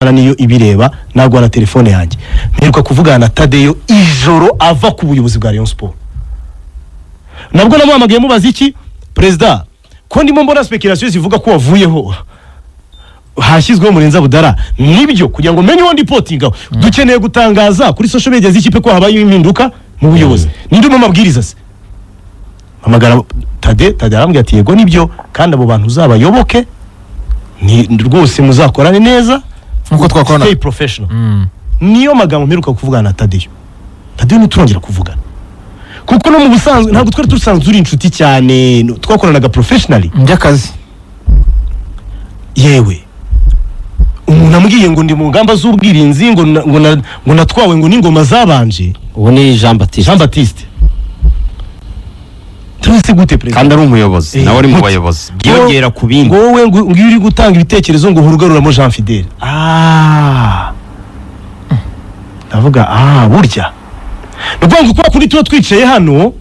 Niyo ibireba nagwa na telefone yanjye. Mperuka kuvugana na Tadeyo ijoro ava ku buyobozi bwa Rayon Sport. Nabwo namuhamagaye mubaza iki: "Perezida, ko ndimo mbona speculation zivuga ko wavuyeho, hashyizweho Murenzi Abdallah, nibyo? Kugira ngo menye uwo ndipotingaho, dukeneye gutangaza kuri social media z'ikipe ko habaye impinduka mu buyobozi. Ninde mu mabwiriza se?" Hamagara Tade. Tade arambwira ati: "Yego, nibyo, kandi abo bantu uzabayoboke, ni rwose muzakorane neza." Nkuko twakorana. Stay professional. Niyo magambo mperuka kuvugana na Tadeyo. Tadeyo ntiturongera kuvugana, kuko no mu busanzwe ntabwo twari dusanzwe turi inshuti cyane, twakoranaga professionally. By'akazi. Yewe, umuntu ambwiye ngo ndi mu ngamba z'ubwirinzi, ngo natwawe ngo n'ingoma zabanje. Ubu ni Jean Baptiste. Jean Baptiste, turese gute, perezida? Kandi ari umuyobozi. Nawe ari mu gute? bayobozi, byiyongera ku bindi. Ngo wowe ngo iyo uri gutanga ibitekerezo ngo uhora ugaruramo Jean Fidele. Ah, ndavuga, ah, burya ni ukuvuga ngo kuba kuri tuba twicaye hano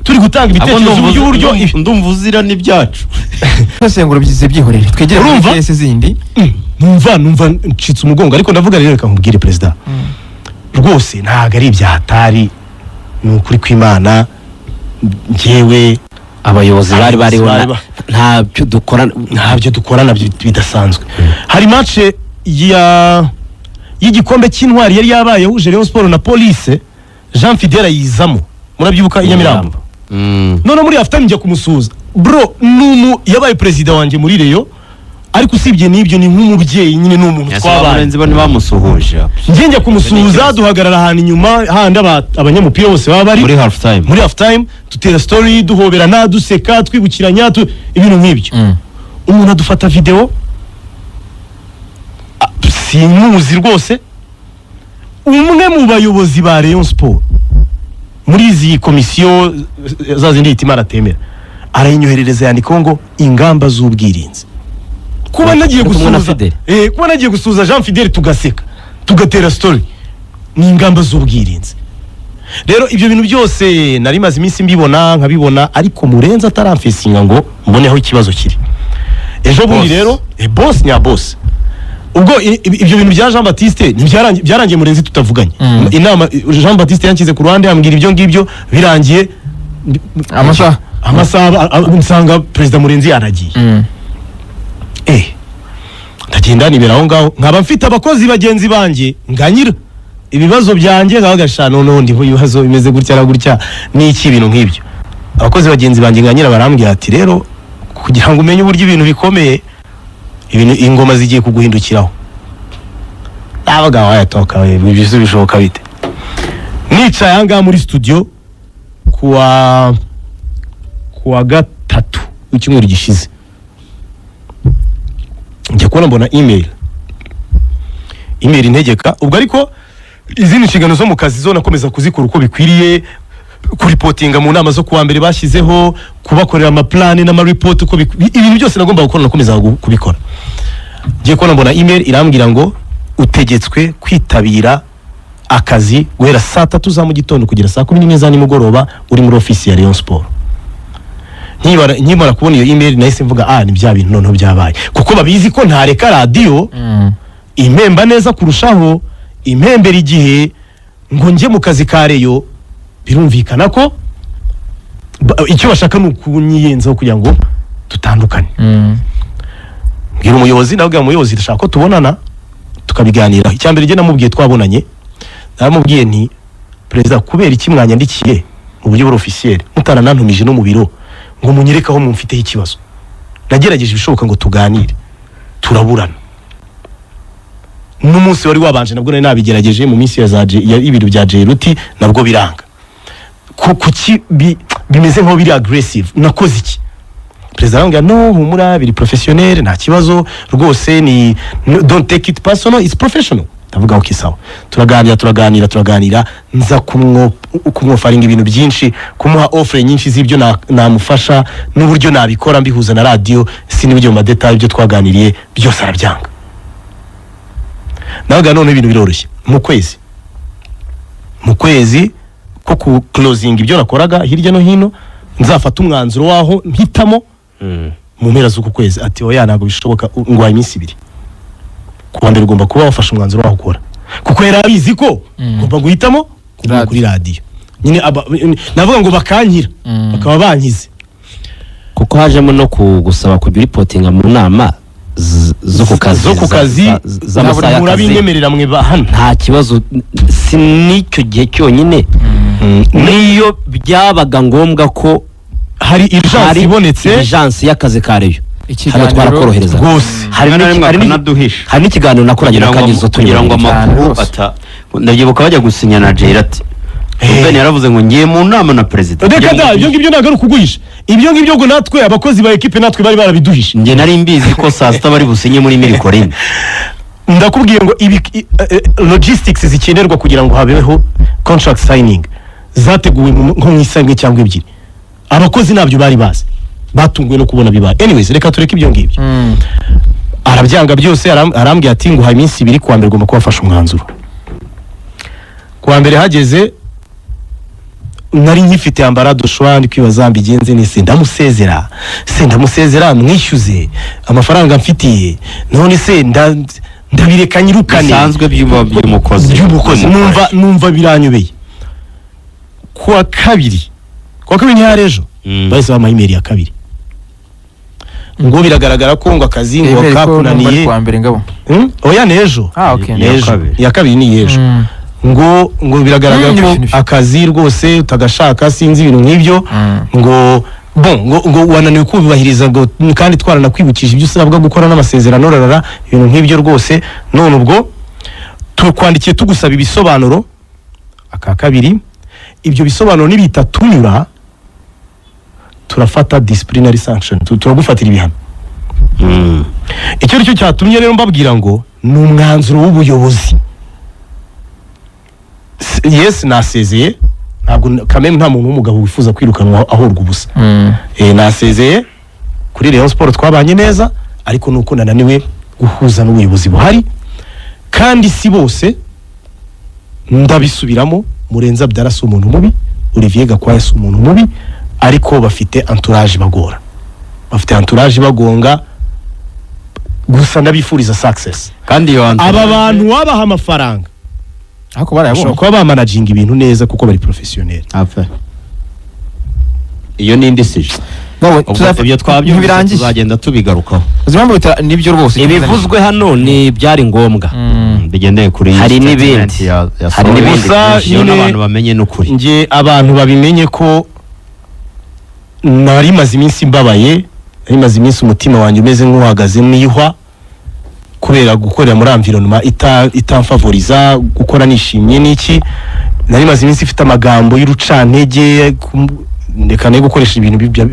turi gutanga ibitekerezo by'uburyo Ndumva uzira n'ibyacu. Sesengura byize, byihorere, twegere muri Urumva? case zindi. Numva ncitse umugongo, ariko ndavuga rero: "Reka nkubwire, perezida, rwose ntabwo ari ibya hatari, ni ukuri kw'Imana, njyewe." Abayobozi bari bariho Bari ntabyo dukora. Ntabyo dukorana bidasanzwe. Hari match ya y'igikombe cy'Intwari yari yabaye yahuje Rayon Sport na Police, Jean Fidele ayizamo, murabyibuka, i Nyamirambo. None muri half time njya kumusuhuza. Bro, numu yabaye perezida wanjye muri Rayon, ariko usibye n'ibyo ni nk'umubyeyi nyine, ni umuntu twabanye. Murenzi bo ntibamusuhuje? Njye njya kumusuhuza, duhagarara ahantu inyuma handi abanyamupira bose baba bari. Muri half time. Muri half time dutera story, duhoberana, duseka, twibukiranya, ibintu nk'ibyo. Umuntu adufata video. Ah, simuzi rwose, umwe mu bayobozi ba Rayon Sport muri izi komisiyo za zindi Hitimana atemera, arayinyoherereza, yandikaho ngo ingamba z'ubwirinzi, kuba nagiye Uri kumwe na gusuhuza Fidele? Kuba nagiye gusuhuza Jean Fidele, tugaseka, tugatera story, ni ingamba z'ubwirinzi. Rero ibyo bintu byose nari maze iminsi mbibona, nkabibona, ariko Murenzi ataramfesinga ngo mboneho ikibazo kiri ejo bundi. Boss. Rero boss nya boss, ubwo ibyo bintu bya Jean Baptiste ntibyarangiye, byarangiye Murenzi tutavuganye. Inama Jean Baptiste yanshyize ku ruhande, ambwira ibyo ngibyo, birangiye. Amasaha. Amasaha nsanga perezida Murenzi yaragiye. Ndagenda nibera aho ngaho, nkaba mfite abakozi bagenzi banjye nganyira ibibazo byanjye, nkabagasha: "Noneho ndiho ibibazo bimeze gutya na gutya, n'iki?" Ibintu nk'ibyo. Abakozi bagenzi banjye nganyira barambwira ati: "Rero kugira ngo umenye uburyo ibintu bikomeye, ibintu ingoma zigiye kuguhindukiraho." Nabaga wayatoka we, ibyo bishoboka bite? Nicaye aha ngaha muri studio kuwa gatatu w'icyumweru gishize, njya kubona mbona email integeka. Ubwo ariko izindi nshingano zo mu kazi zo nakomeza kuzikora uko bikwiriye, kuripotinga mu nama zo kuwa mbere bashyizeho, kubakorera amaplani n'amaripoti uko ibintu byose nagomba gukora nakomeza kubikora. Ngiye kubona mbona email irambwira ngo utegetswe kwitabira akazi guhera saa 3 za mu gitondo kugera saa 11 za nimugoroba, uri muri ofisi ya Rayon Sport. Nkimara kubona iyo email nahise mvuga: "Ah, ni bya bintu noneho byabaye," kuko babizi ko ntareka radiyo impemba neza kurushaho, impembera igihe, ngo njye mu kazi ka Rayon. Birumvikana ko icyo bashaka ni ukunyiyenzaho kugira ngo dutandukane. Mbwira umuyobozi, ndabwira umuyobozi: "Ndashaka ko tubonana tukabiganiraho." Icya mbere njye namubwiye, twabonanye, naramubwiye nti: "Perezida, kubera iki mwanyandikiye mu buryo bw'officiel, mutaranantumije no mu biro ngo munyereke aho mumfiteho ikibazo? Nagerageje ibishoboka ngo tuganire, turaburana." N'umunsi wari wabanje nabwo nari nabigerageje mu minsi ya za ibiro bya Jairuti, nabwo biranga. Kuki bimeze nkaho biri aggressive? Nakoze iki?" Perezida arambwira: "No, humura, biri professionnel, nta kibazo rwose, ni no, don't take it personal, it's professional." Ndavuga: "Okay, sawa." Turaganira, turaganira, turaganira, nza kumwofaringa ibintu byinshi, kumuha offre nyinshi z'ibyo namufasha n'uburyo nabikora mbihuza na radiyo. Sinibyo mu ma détails, ibyo twaganiriye byose arabyanga. Nabaga none ibintu biroroshye, mu kwezi ko ku closing ibyo nakoraga hirya no hino, nzafata umwanzuro waho mpitamo mu mpera z'uku kwezi. Ati: "Oya, ntabwo bishoboka, nguhaye iminsi 2." Ku wa mbere ugomba kuba wafashe umwanzuro waho ukora, kuko yari abizi ko ugomba guhitamo kuguma Radio. Kuri radiyo nyine navuga ngo bakankira, bakaba bankize. Kuko hajemo no kugusaba kujya uripotinga mu nama zo ku kazi, zo ku kazi, z'amasaha y'akazi. Murabinyemerera mwe ba hano? Nta kibazo, si n'icyo gihe cyonyine, n'iyo byabaga ngombwa ko hari urgence hari ibonetse, urgence y'akazi ka Rayon, hano Ikiganiro twarakorohereza. Rwose. Hari Rimwe na rimwe akanaduhisha. Hari n'ikiganiro nakoranye kugira na ngo Kagizo turi kugira ngo babiri. Cyane amakuru rwose. ata ndabyibuka bajya gusinya na Jay ati Ruben yaravuze ngo ngiye mu nama na perezida. Reka da, ibyo ngibyo ntabwo ari ukuguhisha. Ibyo ngibyo ngo natwe abakozi ba ekipe natwe bari barabiduhishe. Njye nari mbizi ko saa sita bari businye muri Mille Collines. Ndakubwiye ngo ibi logistics zikenerwa kugira ngo habeho contract signing zateguwe nko mu isaha imwe cyangwa ebyiri. Abakozi ntabyo bari bazi, batunguwe no kubona bibaye. Anyways, reka tureke ibyo ngibyo. Arabyanga byose, arambwira ati nguhaye iminsi 2, kuwa mbere ugomba kuba wafashe umwanzuro. Kuwa mbere hageze nari nkifite embarras du choix, ndi kwibaza mbigenze nese, ndamusezera se, ndamusezera mwishyuze amafaranga mfitiye, none se ndabireka nyirukane? Bisanzwe by'umukozi. By'umukozi. Numva biranyobeye. Kuwa kabiri ntihari ejo, bahise bamuha email ya kabiri ngo biragaragara ko ngo akazi ngo Emere ko numva ari kakunaniye. kuwa mbere, Ngabo. Hmm? Oya, ni ejo. Ah, okay. Ni Iya ejo. kabiri. Iya kabiri ni ejo. Ngo biragaragara ko Nibyo, nibyo. akazi rwose utagashaka, sinzi ibintu nk'ibyo, ngo bon ngo wananiwe kubahiriza, ngo kandi twaranakwibukije ibyo usabwa gukora n'amasezerano, rarara, ibintu nk'ibyo rwose. None ubwo tukwandikiye tugusaba ibisobanuro aka kabiri. Ibyo bisobanuro nibitatunyura turafata disciplinary sanction, turagufatira ibihano. Icyo ari cyo cyatumye rero mbabwira ngo ni umwanzuro w'ubuyobozi. Yes, nasezeye. Ntabwo kameme, nta muntu w'umugabo wifuza kwirukanwa ahorwa ubusa. Nasezeye kuri Rayon Sport, twabanye neza, ariko nuko nananiwe guhuza n'ubuyobozi buhari. Kandi si bose, ndabisubiramo, Murenzi Abdallah si umuntu mubi, Olivier Gakwaya si umuntu mubi, ariko bafite entourage bagora, bafite entourage bagonga. Gusa ndabifuriza success. Kandi iyo Aba bantu wabaha amafaranga Ariko bashobora barayabonye. kuba bamanaginga ibintu neza kuko bari professionnel. Apfe. Iyo ni indi sije. Ngabo, Ubwo ibyo twabyumvise, ntibirangiye. tuzagenda tubigarukaho. Uzi impamvu nibyo rwose. Ibivuzwe hano ni byari ngombwa. Bigendeye kuri iyi Hari statement n'ibindi. ya Hari sohowe. n'ibindi. Gusa Iyo nyine n'abantu bamenye n'ukuri. Nge abantu babimenye ko nari maze iminsi mbabaye, nari maze iminsi umutima wanjye umeze nk'uhagaze n'ihwa kubera gukorera muri environment itamfavoriza gukora nishimye n'iki. Nari maze iminsi ifite amagambo y'urucantege, ndeka ne gukoresha ibintu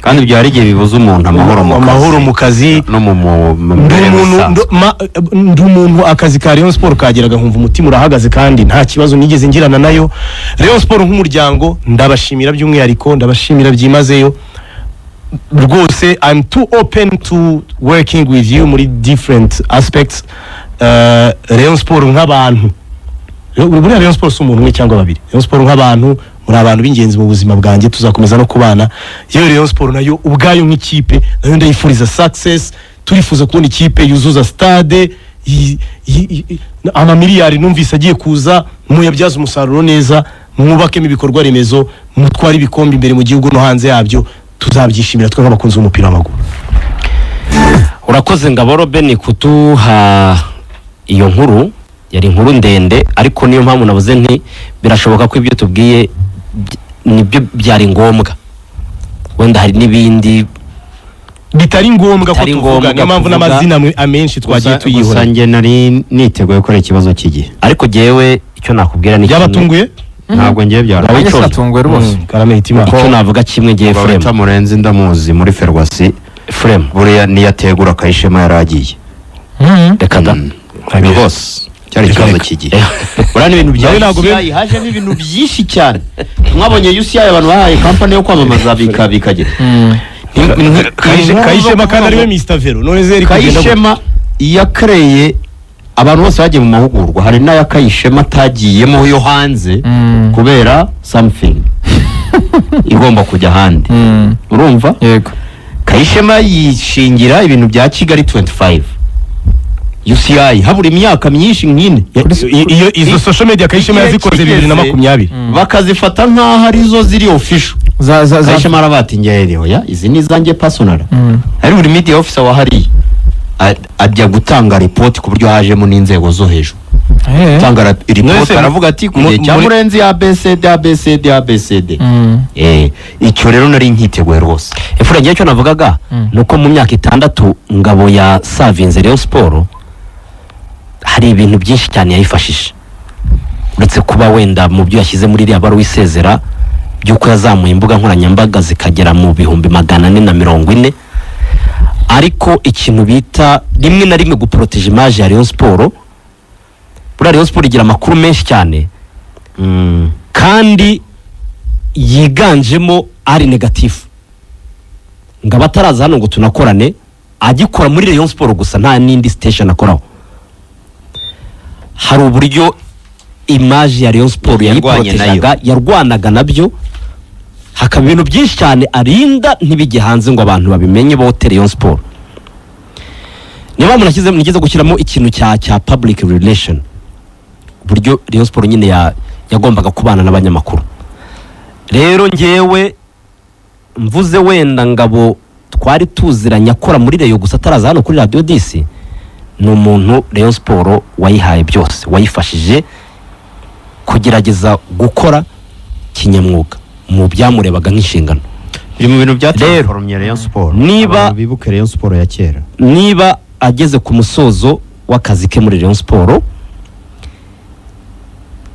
Kandi byari igihe bibuza umuntu amahoro mu kazi. Amahoro mu kazi. No mu Ndi mibereho umuntu isanzwe. Ndi umuntu akazi ka Rayon Sport kageraga nkumva umutima urahagaze, kandi nta kibazo nigeze ngirana nayo. Rayon Sport nk'umuryango ndabashimira by'umwihariko, ndabashimira byimazeyo rwose. I'm too open to working with you muri different aspects. Rayon Sport nk'abantu, buriya Rayon Sport si umuntu umwe cyangwa babiri. Rayon Sport nk'abantu, muri abantu b'ingenzi mu buzima bwanjye, tuzakomeza no kubana. Yewe, Rayon Sport nayo ubwayo nk'ikipe nayo ndayifuriza success. Turifuza kubona ikipe yuzuza stade, amamiliyari numvise agiye kuza muyabyaze umusaruro neza, mwubakemo ibikorwa remezo, mutware ibikombe imbere mu gihugu no hanze yabyo. Tuzabyishimira twe nk'abakunzi b'umupira w'amaguru. Urakoze Ngabo Robeni kuduha iyo nkuru. Yari inkuru ndende, ariko niyo mpamvu navuze nti birashoboka ko ibyo tubwiye nibyo byari ngombwa, wenda hari n'ibindi bitari ngombwa ko Bitari tuvuga. ngombwa Niyo mpamvu kuvuga. n'amazina amenshi twagiye Gusa tuyihora. njye nari niteguye ko ari ikibazo cy'igihe. Ariko jyewe icyo nakubwira ni kimwe. Byabatunguye? Ntabwo ngiye byara. Nanjye sinatunguwe rwose. Karame Hitima. Icyo navuga kimwe ngiye Ubwo Fremu bita Murenzi ndamuzi muri Ferwacy. Fremu. Buriya niyo ategura Kayishema yari agiye. Reka da. Rwose cyari Reka, ikibazo reka. cy'igihe. Buriya n'ibintu bya Nawe ntabwo UCI hajemo ibintu byinshi cyane. Mwabonye UCI abantu bahaye kampani yo kwamamaza bikagira. Kayishema kandi ariwe Mr Vero, none zeri kugenda gute? Kayishema yakereye abantu bose bagiye mu mahugurwa, hari n'aya Kayishema atagiyemo yo hanze kubera something igomba kujya ahandi. Urumva? Yego. Kayishema yishingira ibintu bya Kigali 25. UCI habura imyaka myinshi nk'ine. Iyo izo social media Kayishema Igihe yazikoze kigeze, 2020. Bakazifata nk'aho arizo ziri official. Za Kayishema arabati njye oya, izi ni izanjye personal. Ari buri media officer wa hariya ajya gutanga report ku buryo hajemo n'inzego zo hejuru. Gutanga report Mwese aravuga ati ku gihe cya Murenzi ABCD ABCD ABCD. Icyo rero nari nkiteguye rwose. Efura, ngewe icyo navugaga ni uko mu myaka 6 Ngabo ya savinze Rayon Sport, hari ibintu byinshi cyane yayifashije, uretse kuba wenda mu byo yashyize muri iriya baruwa isezera by'uko yazamuye imbuga nkoranyambaga zikagera mu 440,000. Ariko ikintu bita rimwe na rimwe guporoteje image ya Rayon Sport, buriya Rayon Sport igira amakuru menshi cyane kandi yiganjemo ari négatif. Ngo abataraza hano ngo tunakorane, agikora muri Rayon Sport gusa, nta n'indi station akoraho, hari uburyo image ya Rayon Sport Yarwanye yayiporotejaga, yarwanaga nabyo, hakaba ibintu byinshi cyane arinda ntibijye hanze ngo abantu babimenye bote Rayon Sport. Niyo mpamvu nashyize nigeze gushyiramo ikintu cya public relation, uburyo Rayon Sport nyine yagombaga kubana n'abanyamakuru. Rero ngewe mvuze wenda Ngabo twari tuziranye akora muri Rayon gusa, ataraza hano kuri Radiyo 10, ni umuntu Rayon Sport wayihaye byose, wayifashije kugerageza gukora kinyamwuga mu byamurebaga nk'inshingano. Biri mu bintu Rero, byatransformye Rayon Sport. Abantu bibuke Rayon Sport ya kera. Niba ageze ku musozo w'akazi ke muri Rayon Sport,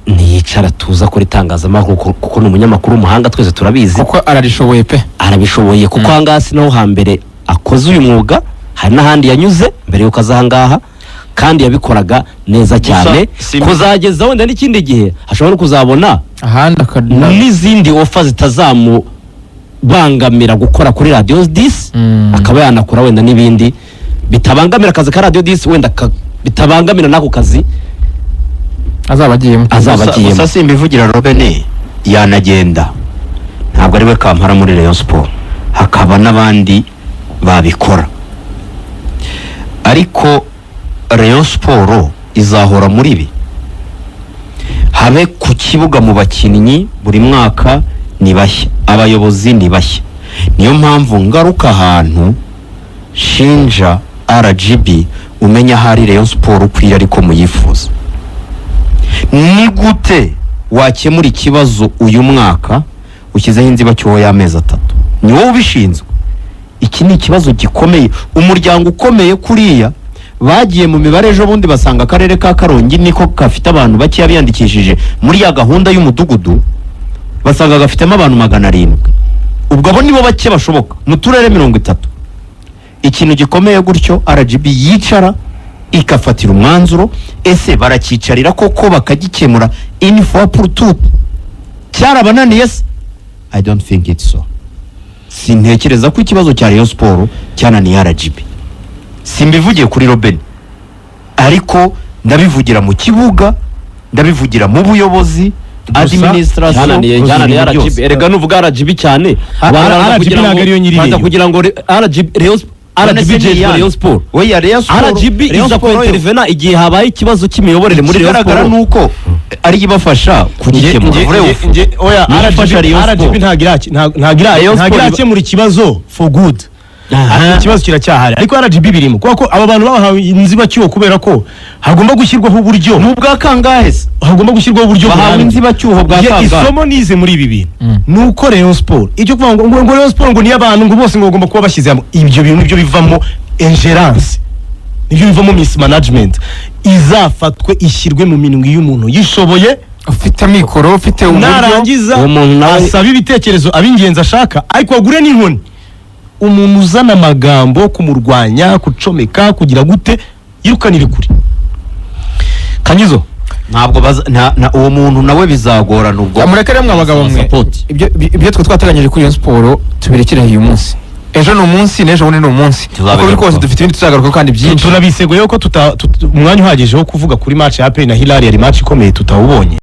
ntiyicara tuza kuri itangazamakuru, kuko ni umunyamakuru w'umuhanga, twese turabizi. Kuko ararishoboye pe. Arabishoboye, kuko ahangaha si naho hambere akoze uyu mwuga, hari n'ahandi yanyuze mbere y'uko aza ahangaha, kandi yabikoraga neza cyane. Kuzageza wenda n'ikindi gihe ashobora no kuzabona ahandi n'izindi offer zitazamubangamira gukora kuri Radiyo 10, akaba yanakora wenda n'ibindi bitabangamira akazi ka Radiyo 10, wenda bitabangamira n'ako kazi azaba agiyemo. Azaba agiyemo. Gusa simbivugira, Robene yanagenda, ntabwo ari we kampara muri Rayon Sport, hakaba n'abandi babikora, ariko Rayon Sport izahora muri ibi, habe ku kibuga mu bakinnyi buri mwaka ni bashya, abayobozi ni bashya. Niyo mpamvu ngaruka ahantu shinja RGB, umenya ahari Rayon Sport ukwiriye ariko muyifuza. Ni gute wakemura ikibazo uyu mwaka ushyizeho inzibacyuho y'amezi 3? Ni wowe ubishinzwe. Iki ni ikibazo gikomeye. Umuryango ukomeye kuriya, bagiye mu mibare ejo bundi basanga akarere ka Karongi niko gafite abantu bakeya biyandikishije muri ya gahunda y'umudugudu, basanga gafitemo abantu 700. Ubwo abo nibo bake bashoboka mu turere 30. Ikintu gikomeye gutyo RGB yicara ikafatira umwanzuro, ese baracyicarira koko bakagikemura une fois pour toutes? Cyarabananiye se? I don't think it's so. Sintekereza ko ikibazo cya Rayon Sport cyananiye RGB. Simbivugiye kuri Robin, ariko ndabivugira mu kibuga, ndabivugira mu buyobozi, administration, cyananiye ibintu RGB. byose. Erega nuvuga RGB cyane, abantu baraza RGB kugira ntabwo ngo- ariyo nyiri baza Rayon. kugira ngo RGB Rayon None RGB se ni jejwe iyande? Rayon Sport. Oya, Rayon Sport, RGB Rayon iza Sport yo- kwintervena igihe habaye ikibazo cy'imiyoborere muri Rayon ikigaragara Sport. ni uko ariyo ibafasha kugikemura. Vrai ou faux? Oya, Niyo ifasha RGB Rayon RGB Sport. ntabwo Rayon ntabwo Sport irakemura ikibazo for good. Aha. Ikibazo kiracyahari, ariko RGB birimo, kubera ko aba bantu bahawe inzibacyuho kubera ko hagomba gushyirwaho uburyo. Ni ubwa kangahe se? Hagomba gushyirwaho uburyo Bahawe burambye. inzibacyuho bwa Njye kangahe? isomo nize muri ibi bintu ni uko Rayon Sport, icyo kuvuga ngo Rayon Sport ngo niyo abantu ngo bose ngo bagomba kuba bashyize hamwe, ibyo bintu nibyo bivamo ingérence, nibyo bivamo mismanagement. Izafatwe ishyirwe mu minwe y'umuntu yishoboye, ufite amikoro, ufite uburyo. Narangiza Uwo muntu nawe- asaba ibitekerezo ab'ingenzi ashaka, ariko agure n'inkoni. Umuntu uzana amagambo kumurwanya, kucomeka, kugira gute, yirukanire kure. Kanyizo. Ntabwo baza uwo muntu nawe bizagorana ubwo. Mureke rero mwa bagabo mwe. Support. Ibyo twe twateganyije kuri Rayon Sport tubirekere uyu munsi. Ejo ni umunsi, n'ejo bundi ni umunsi. Uko biri Tuzabagarukaho. kose dufite ibindi tuzagarukaho kandi byinshi. Tunabiseguyeho ko umwanya uhagije wo kuvuga kuri match ya APR na Hilal, yari match ikomeye, tutawubonye.